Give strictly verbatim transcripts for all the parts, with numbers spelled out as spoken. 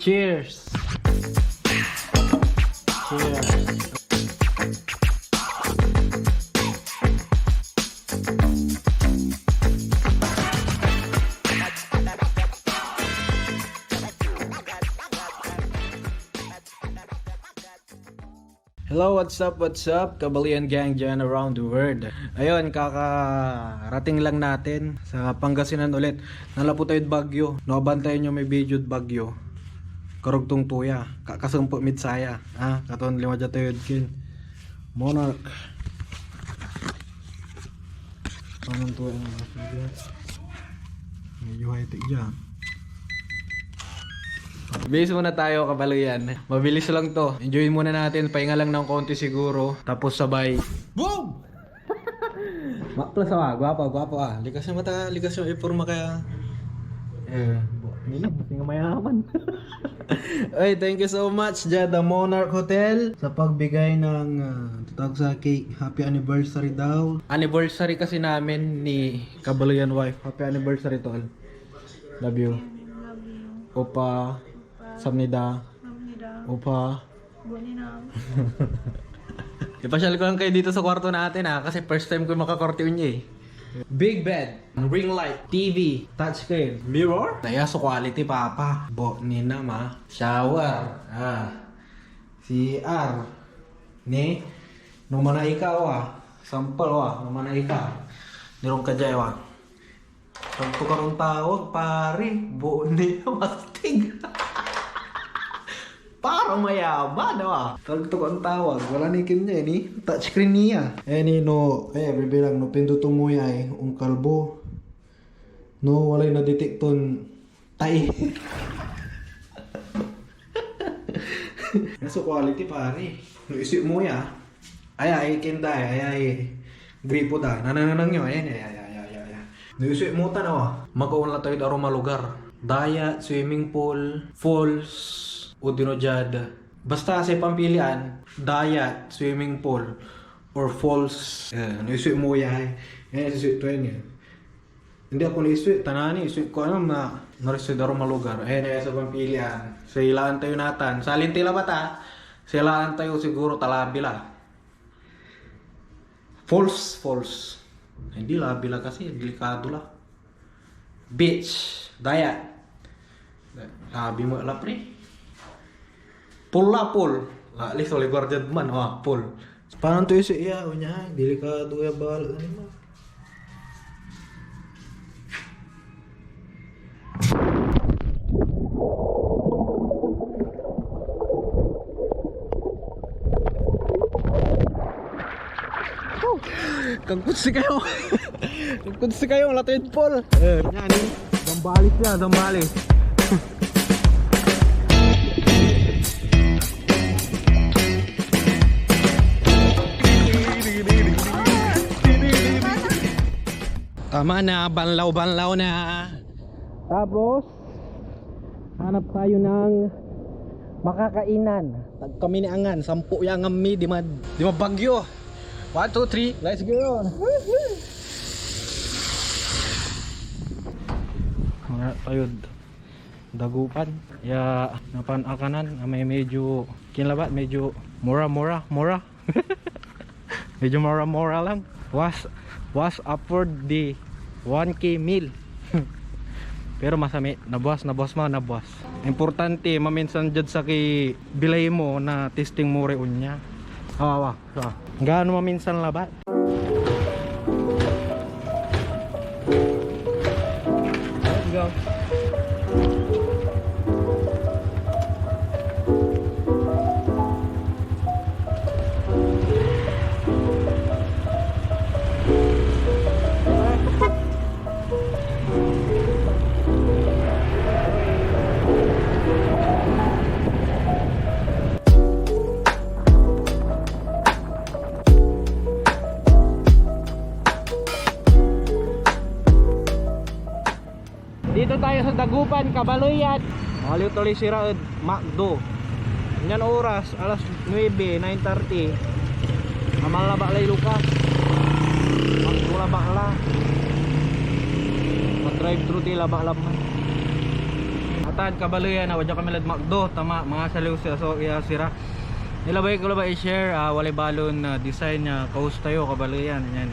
Cheers! Cheers! Hello, what's up, what's up, Kabalian Gang dyan around the world. Ayun, kakarating lang natin sa Pangasinan ulit. Nalapo tayod Baguio. No, abantayan nyo may video ed Baguio. Karugtong tuya. Kakasempet mid saya. Ah, katon lima dia tayod kin Monarch. Panon tuya ang medyo high-tech dyan. Bihis muna tayo, Kabalian. Mabilis lang to. Enjoy muna natin. Pahinga lang ng konti siguro. Tapos sabay. Boom! Makplas ah. Gwapo, gwapo ah. Likas yung mata, likas yung iporma kaya. Eh, bo-, nila, buti nga mayaman. Ay, thank you so much, dyan, The Monarch Hotel, sa pagbigay ng, ah, tawag sa cake. Happy anniversary daw. Anniversary kasi namin ni Kabalian wife. Happy anniversary, tol. Love you. Love you. Opa. Opa. Samnida. Samnida. Opa. Boninam. Ipasyal ko lang kayo dito sa kwarto natin, ah, kasi first time ko makakorte unya eh. Big bed, ring light, T V, touchscreen, mirror. Kaya so quality, papa. Boninam, ah. Shower, ah. C R. Ni, no manaya ka, wa. Sampal, wa. No manaya ka. Nirong ka dyan, wa. Tagto karon tawag, pare. Buo ni mastig. Para mayaman, wa. Tagto karon tawag. Wala ni kin niya, ni. Touchscreen niya. Eh, ni, no, eh, bibilang, no, pinduto mo ya, eh, ungkalbo. No, walay na-detecton tai. Yan so quality, pare. No, isi mo ya. Ay, ay, kinday, ay, ay. Gripo da. Nanananang nyo, ayan, ay, ay, ay, ay, ay, ay. No, isi mo ta, no? Makaon la tayo aro malugar. Dayat, swimming pool, falls, o dino diad. Basta say pampilian, dayat, swimming pool, or falls. Eh, no, isi mo ya, eh. Eh, isi to yan, eh. Hindi ako naisip, tanani, isip ko, ano, na, narisod ako malugar. Ayan, ayan sa pampilian. Sa ilaan tayo natan. Salin tila ba ta? Sa ilaan tayo siguro talabi la. Falls, falls. Hindi, labi la kasi, delikado la. Beach, dayat. Labi mo la, pre. Pool la, pool. At least, wala guardian man, oh, pool. Paano to yung sa iya? O niya, delikado ya bala. Ano mo? Kagputsi kayo. Kagputsi kayo, latid Paul. Eh, yan eh. Zambales yan, Zambales. Tama na, banlaw-banlaw na. Tapos, hanap tayo ng makakainan. Tag kami ni angan, sampu ya angan mi, di ma, di ma Baguio. One, two, three, let's go! Mga tayod. Dagupan. Ya, napan akanan, ah, may medyo, kinlabat, medyo mura, mura, mura. Medyo mura-mura lang. Was, was afford the one K meal. Pero masami. Nabuas, nabuas mo, nabuas. Importante, maminsan jad sa ki bilay mo na testing mo re unya. Awa, awa. So, gaano maminsan labat? Let's go. Dito tayo sa Dagupan, Kabaluyan. Maliw tuloy sira ed McDo. Niyan oras, alas nuebe, nine thirty. Aman labak lay luka. McDo labak la. Mag-drive-thru ti labak la man. At At kabaleyan, ah, wadya kami lad McDo, tama, mga saliw si aso, iya sira. Ilabay ko labat i-share, ah, walay balon, ah, design ya kaus tayo, kabaleyan, yan.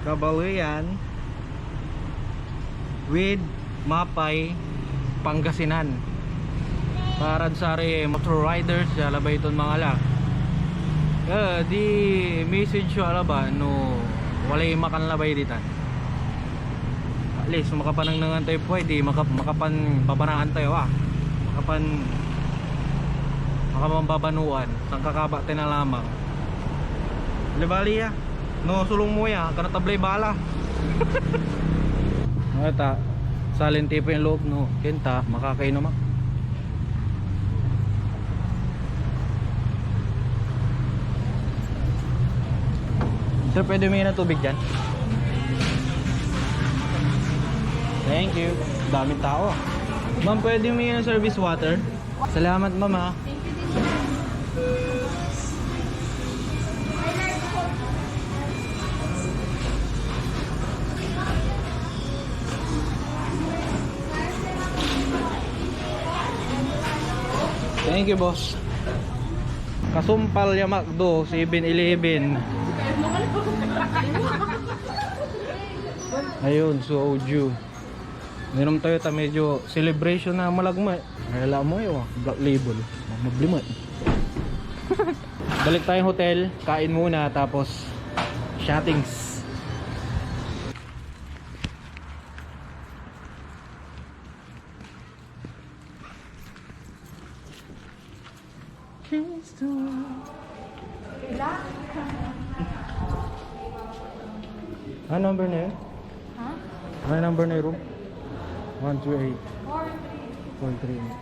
Kabaleyan with Mapay, Pangasinan. Para saray motor riders ya labay ton mangala. Eh, di message yo ala ba no walay makanlabay ditan. At least makapanengnengan tayo pwede, maka-, makapanbabanaan tayo, ah. Makapan-, makapanbabanuan, sankakaba tayo na lamang. Bali-bali, ah. No, solong mo ya, kana tablay bala. Ano ta? Silent tipo yung loob, no? Kenta, makakainom, ah. Sir, pwede humingi ng tubig dyan? Thank you. Daming tao, ah. Ma'am, pwede humingi ng service water? Salamat, ma'am, ah. Thank you, boss. Kasumpal ya McDo, Seven Eleven. Ayun, soju. Minom tayo ta medyo celebration na malagma. Ay, alam mo yun, ah, Black Label. Mabli mo eh. Balik tayong hotel, kain muna, tapos shoppings. Cheese to. Ano number na yun? Ha? Ano number na yung room? One two eight. Four three eight.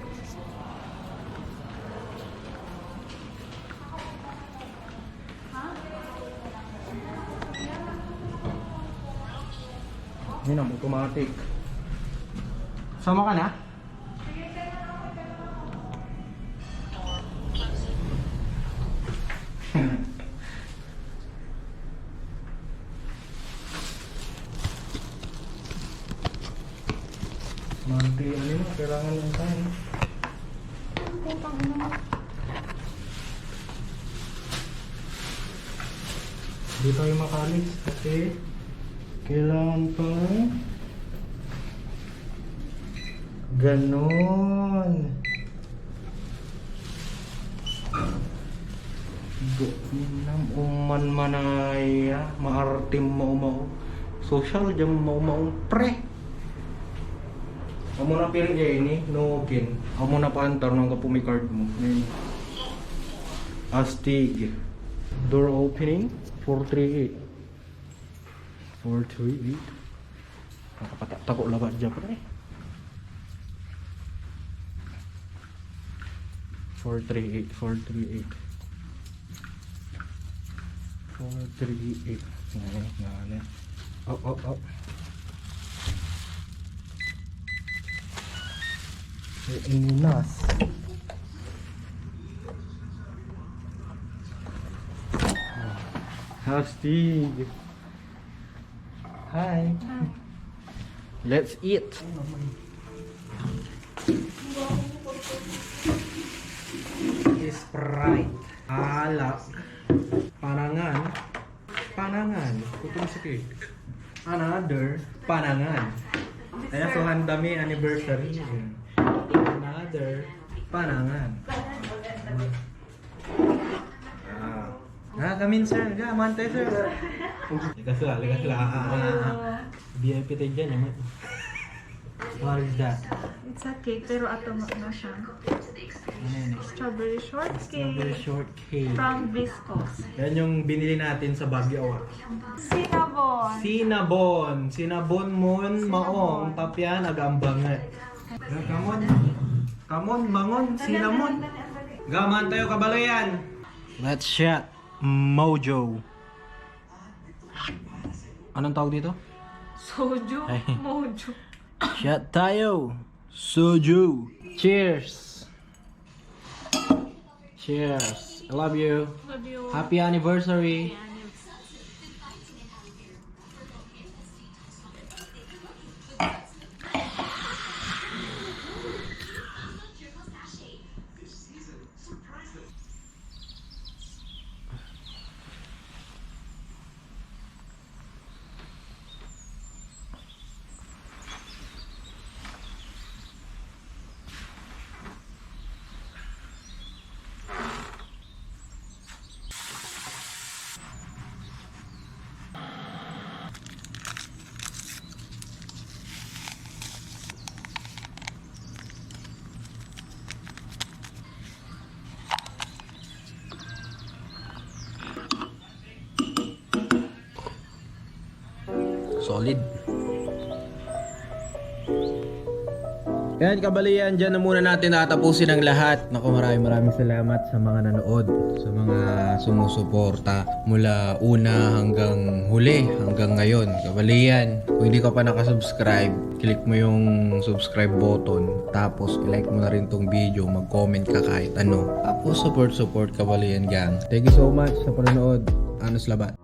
Yun ang automatic. Sama ka na? Manti, ano yun? Kailangan ng time. Putang ina mo. Hindi tayo makalis kasi kailangan pa. Ganon. Go, minam, uman manaya, maartim maumao. Social jam maumao, pre. Amo na piring ya ini, no kin. Amo na paantar no anggapo may card mo. Ngayon. Astig. Door opening, four three eight. Four three eight. Nakapatako labat dyan, pre. Four three eight, four three eight. Four three eight. Ngayon, ngayon. Oh, oh, oh. Ininas. Hastig. Hi. Let's eat. Sprite. Alak. Panangan. Panangan. Putol sa cake. Another. Panangan. Kaya so handa mi anniversary. Another. Panangan. Ah. Ah, kamin, sir. Ga, aman tayo, sir. Likas la, likas la. Ah, ah, ah, ah. V I P tayo dyan, eh. What is that? It's a cake, pero ato na siya. Ano yun, eh? Strawberry shortcake. Strawberry shortcake. From Biscos. Yan yung binili natin sa Baguio, ah. Cinnabon. Cinnabon. Cinnabon mon maong, papian, agambanget. Kamon. Kamon, mangon, cinnamon. Gaman tayo, kabaloyan. Let's shot. Mojo. Anong tawag dito? Soju. Ay. Mojo. Shot tayo. Soju. Cheers. Cheers. I love you. Love you. Happy anniversary. Happy anniversary. Solid. Yan, kabalian, dyan na muna natin tatapusin ang lahat. Naku, maraming maraming salamat sa mga nanood, sa mga sumusuporta mula una hanggang huli, hanggang ngayon. Kabalian, kung hindi ka pa nakasubscribe, click mo yung subscribe button, tapos i-like mo na rin tong video, mag-comment ka kahit ano. Tapos support, support, Kabalian Gang. Thank you so much sa panonood. Anos labat.